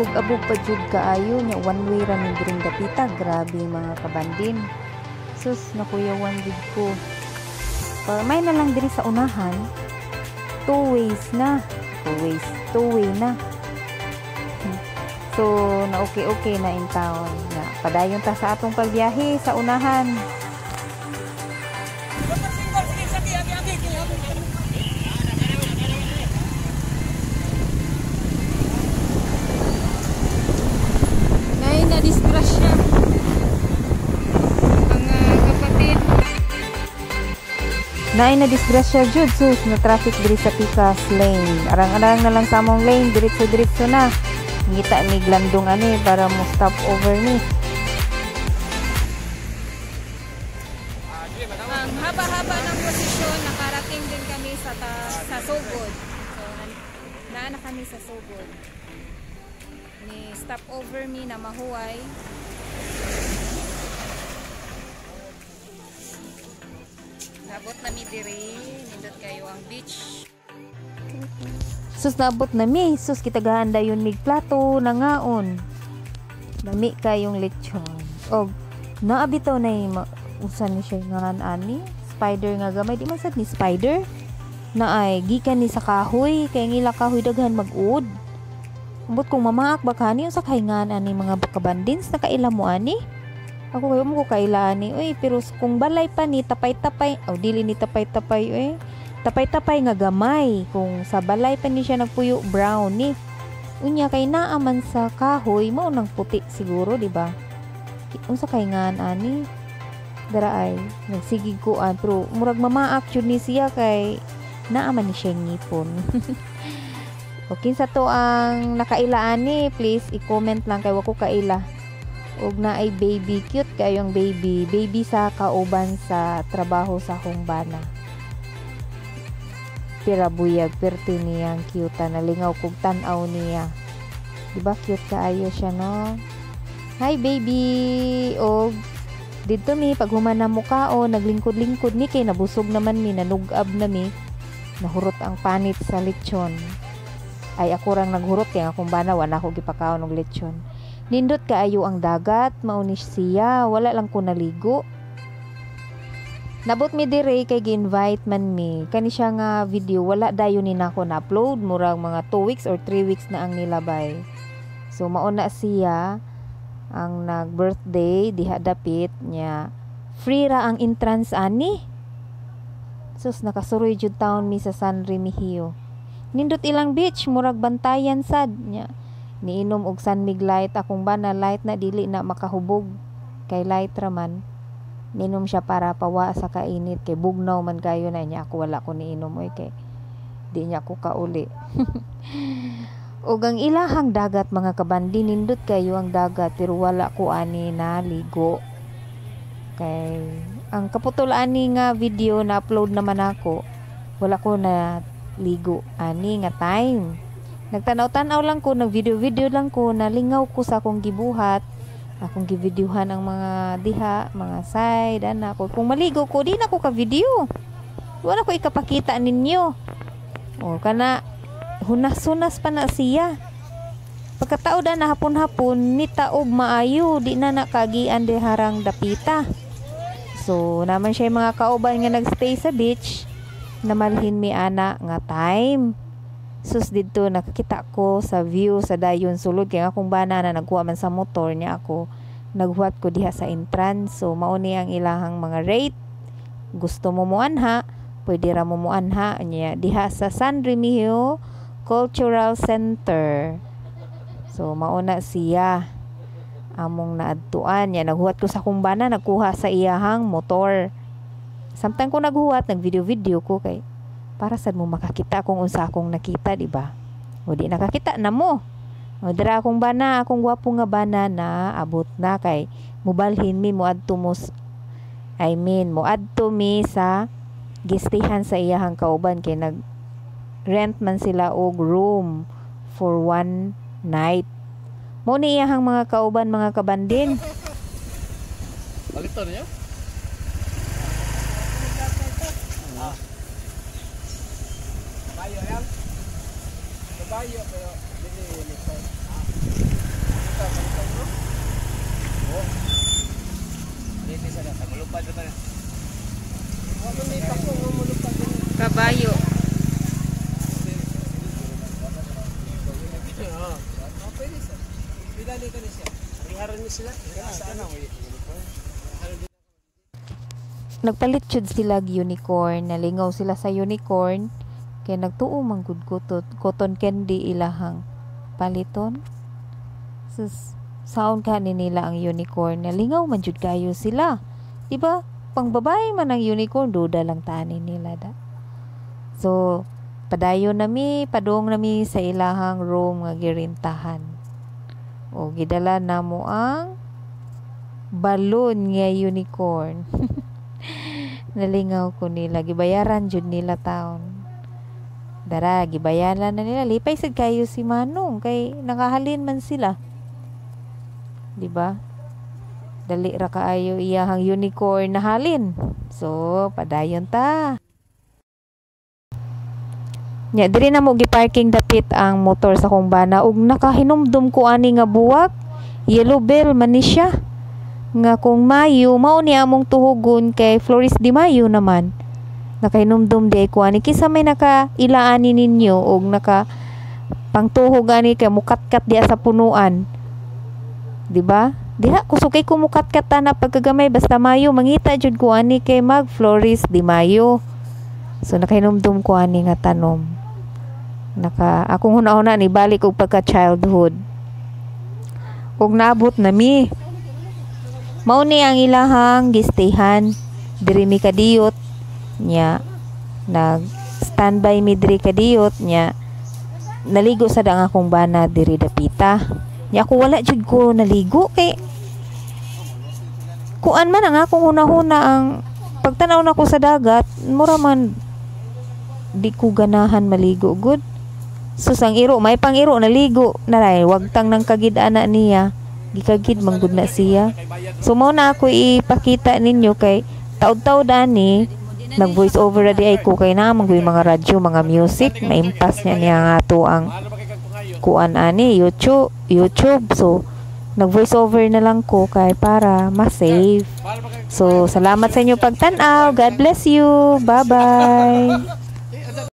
Abog-abog pa jud kaayo nya, one way ra mi diring dapita. Grabe, mga kabandin. Sus, nakuyawan jud ko. Pa may na lang diri sa unahan. Two ways na. Two ways, two way na. So, na okay okay na in town. Na padayon ta sa atong pagbiyahe sa unahan. Ngayon na disgrasya. Mga kapatid. Naay na disgrasya jud, sus, na traffic diri sa Pikas Lane. Arang-arang na lang sa among lane, diretso-diretso na. Ngita ni glandong ani para mo stop over ni. Ang haba-haba ng posisyon, nakarating din kami sa Sogod. So, naa na kami sa Sogod. Ni stop over mi na mahuway. Nabot na mi diri, nindot kayo ang beach. Sus, naabot na mi. Sus, kitagahan dayon mig plato nangaon. Lami kayong lechon. Og naa bitaw na usa ni siya nga ani, spider nga gamay, di man sad ni spider. Na ay gikan ni sa kahoy kay ngila kahoy daghan mag-uod. Ambot kung mamaak ba kani, unsa kay ngan ani, mga kabandins, nakaila mo ani? Ako kayo mo ko kaila ani oy, pero kung balay pa ni tapay-tapay, aw dili ni tapay-tapay oy. Tapay-tapay nga gamay kung sa balay pa ni siya nagpuyo, brown ni. Unya kay naa man sa kahoy, mao nang puti siguro, di ba? Unsa kay ngan ani? Dara ay nagsigig kuan, pero murag mamaak jud ni siya kay naa man ni siya ngipon. O kinsa to ang nakaila ani, please i-comment lang kay wa ko kaila. Og naay baby, cute kayong baby, baby sa kauban sa trabaho sa akong bana. Pira buyag, perti niyang cute, nalingaw kog tan-aw niya. Di ba cute kaayo siya, no? Hi baby. Og didto mi pag human na mukao, naglingkod-lingkod mi kay nabusog naman mi, nanugab na mi. Nahurot ang panit sa lechon. Ay, ako rang naghurot kay ang akong bana wala ko gipakaon og lechon. Nindot kaayo ang dagat, mao ni siya, wala lang ko naligo. Nabot mi dire kay gi-invite man mi. Kani siya nga video wala dayon ni nako na-upload, murag mga 2 weeks or 3 weeks na ang nilabay. So mao na siya ang nag-birthday diha dapit niya. Free ra ang entrance ani. Sus, nakasuroy jud taon mi sa San Remigio. Nindot ilang beach, murag bantayan sad niya. Niinom og San Mig Light akong bana, light na dili na makahubog kay light ra man. Ninom siya para pawa sa kainit kay bugnaw man kayo na niya. Ako wala ko niinom oy kay di niya ko kauli. Ug ang ilahang dagat, mga kabandi, nindot kayo ang dagat pero wala ko ani naligo. Kay ang kaputol ani nga video na upload naman ako, wala ko na ligo ani nga time. Nagtanaw-tanaw lang ko, nag-video-video lang ko, nalingaw ko sa akong gibuhat. Akong givideohan ang mga diha, mga side, ana ko. Kung maligo ko, di na ko ka-video. Wala ko ikapakita ninyo. O kana hunas-hunas pa na siya. Pagkatao da na hapon-hapon, ni taob maayo, di na nakagian diharang dapita. So, naman siya yung mga kauban nga nagstay sa beach, namalhin mi ana nga time. Sus, didto nakakita ko sa view sa dayon sulod kay akong bana na nagkuha man sa motor niya, ako naghuwat ko diha sa entrance. So mao ni ang ilahang mga rate. Gusto mo muanha, pwede ra mo muanha niya diha sa San Remigio Cultural Center. So mao na siya among naadtuan niya. Naghuwat ko sa akong bana, nagkuha sa iyahang motor. Samtang ko naghuwat, nag-video-video ko kay para sad mo makakita kung unsa akong nakita, di ba? O di nakakita na mo. O dira akong bana, akong gwapo nga bana na abot na kay mubalhin mi moadto mo I mean, moadto mi sa gistihan sa iyahang kauban kay nag rent man sila og room for one night. Mo ni iyahang mga kauban, mga kabandin. Baliton niya? Kabayo yan. Kabayo pero dili unicorn. Kabayo. Nagpalit jud sila og unicorn, nalingaw sila sa unicorn kay nagtuo man gud ko cotton candy ilahang paliton. Sus, saon ka ni nila ang unicorn, nalingaw man jud kayo sila. Di ba? Pang babae man ang unicorn, duda lang tani nila da. So, padayon nami, padung nami sa ilahang room nga girintahan. O gidala namo ang balloon nga unicorn. Nalingaw ko nila, gibayaran jud nila taon. Dara, gibayaran na nila. Lipay sad kayo si Manong kay nakahalin man sila. Di ba? Dali ra kaayo iyahang unicorn na halin. So, padayon ta. Nya diri na mo gi-parking dapit ang motor sa kong bana ug nakahinumdum ko ani nga buwak. Yellow bell man ni siya. Nga kung Mayo, mao ni among tuhugon kay Flores de Mayo naman. Nakahinumdum di ay ko ani, kinsa may nakaila ani ninyo og naka pangtuhog ani kay mukatkat diha sa punuan. Di ba? Diha kusog kay kumukatkat ana pagkagamay, basta Mayo mangita jud ko ani kay mag Flores de Mayo. So nakahinumdum ko ani nga tanom. Naka akong huna-huna ni balik og pagka childhood. Ug naabot na mi. Mao ni ang ilahang gistayhan diri mi kadiyot, nya nag standby mi diri kadiyot, nya naligo sad ang akong bana diri dapita. Nya ako wala jud ko naligo kay kuan man ang akong hunahuna, ang pagtanaw nako sa dagat mura man di ko ganahan maligo gud. Sus, ang iro may pang-iro naligo naray wagtang nang kagid ana niya, gikagid man gud na siya. So mao na ako ipakita ninyo kay taod-taod ani nag voice over ra di ay ko kay naa man gud mga radyo, mga music, maimpas niya niya nga ato ang kuan ani YouTube. So nag voice over na lang ko kay para ma-save. So salamat sa inyo pagtan-aw. God bless you. Bye bye.